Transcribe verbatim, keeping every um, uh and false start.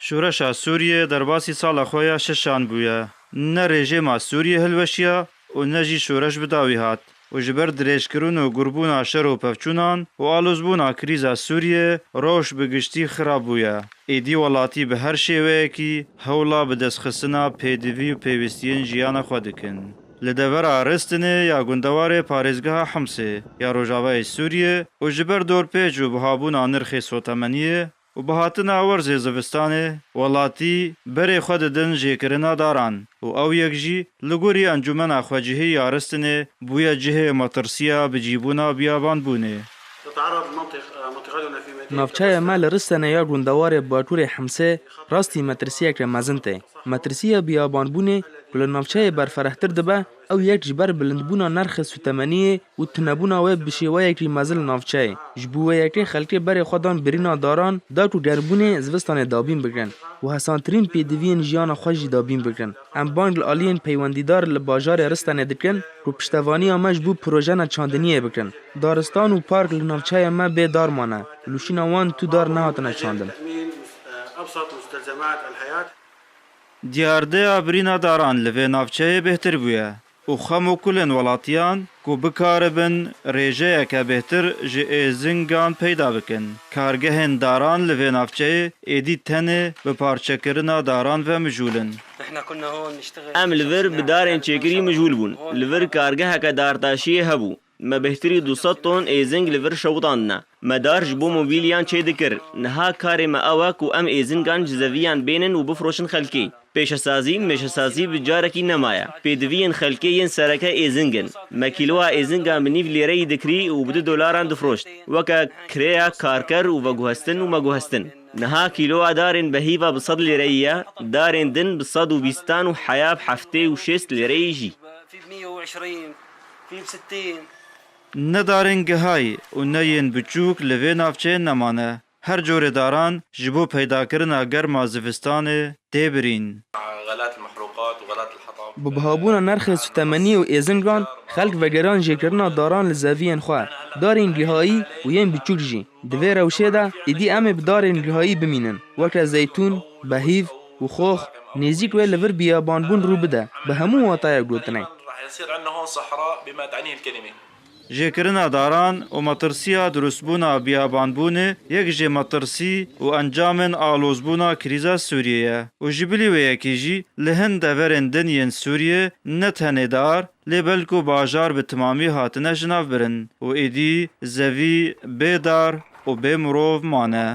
Şoreşa Sûriyê derbasî sala xwe ya şeşan bûye. Ne rejîma Sûriyê hilweşiya û ne jî şoreş bi dawî hat. Û ji ber dirêjkirin û gurbûna şer û pevçûnan û alozbûna krîza Sûriyê rewş bi giştî xirab bûye. Êdî welatî bi her şêweyekî hewla bidestxistina pêdivî û pêwîstiyên jiyana xwe dikin. Li devera Ristinê ya gundewarê parêzgeha Himsê ya rojavayê Sûriyê û ji ber dorpêç û bihabûna nirxê sotemeniyê û bihatina werzê zivistanê, welatî berê xwe didin jêkirina daran û ew yek jî li gorî Encûmena Xwecihî ya Ristinê bûye cihê metirsiya bicîbûna biyabanbûnê. تتعرض المنطقة، منطقتنا في مدينة Navçeya me li Ristenê ya gundewarê Bakurê Himsê rastî metirsiyeke mezin tê. Metirsiya biyabanbûnê ku li navçeyê berferehtir dibe, ew yek ji ber bilindbûna nerxê sûtemeniyê û tunebûna wê bi şêweyekî mezin li navçeyê. Ji bo wê yekê xelkê berê xwe dan birîna daran da ku germbûnê zivistanê dabîn bikin û hesantirîn pêdiviyên jiyana xwe jî dabîn bikin. Em bang li aliyên peywendîdar li bajarê Ristenê dikin ku piştevaniya me ji bo projena çandiniyê bikin. Daristan û park li navçeya me bê dar mane. Li şûna wan tu dar nehatine çandin. تأمين أبسط مستلزمات الحياة. Diyardeya birîna daran li vê navçeyê bêhtir bûye û xem û kulên welatiyan ku bikaribin rêjeyeke bêhtir ji êzingan peyda bikin. Kargehên daran li vê navçeyê êdî tenê bi parçekirina daran ve mijûl in. Em li vir bi darên çêkirî mijûl bûn. Li vir kargeheke dartaşiyê hebû. Me bêhtirî du sed ton êzing li vir şewitandine. Me dar ji bo mobîliyan çêdikir. Niha karê me ew e ku em êzingan ji zeviyan bênin û bifroşin xelkê. Pêşesazî, mêşesazî bi carekî nemaye. Pêdiviyên xelkê yên sereke êzing in. Me kîloa êzingan bi nîv lêreyî dikirî û bi du dolaran difroşt. Weke kirêya karker û veguhestin û meguhestin. Niha kîloa darên behîva bi sed lêreyî ye, darên din bi sed û bîstan û heya bi heftê û şêst lêreyî jî. في ب مية وعشرين، في ب ستين. Ne darên gihayî û ne yên biçûk li vê navçeyê nemane. Her corê daran ji bo peydakirina germa zivistanê tê birîn. غلاة المحروقات وغلاة الحطب. Bi bihabûna nerxê sûtemenî û êzingan, xelk vegeran jêkirina daran li zeviyên xwe, darên gihayî û yên biçûk jî. Di vê rewşê de, êdî em ê bi darên gihayî bimînin, weke zeytûn, behîv û xox, nêzîk wê li vir biyabanbûn rû bide, bi hemû wataya gotinê. راح يصير عندنا هون صحراء بما تعنيه الكلمة. Jêkirina daran û metirsiya dirustbûna biyabanbûnê yek ji metirsî û encamên alozbûna krîza Sûriyê ye û ji bilî wê yekê jî li hin deverên din yên Sûriyê ne tenê dar, lê belku bajar bi timamî hatine jinavbirin û êdî zevî bê dar û bê mirov mane.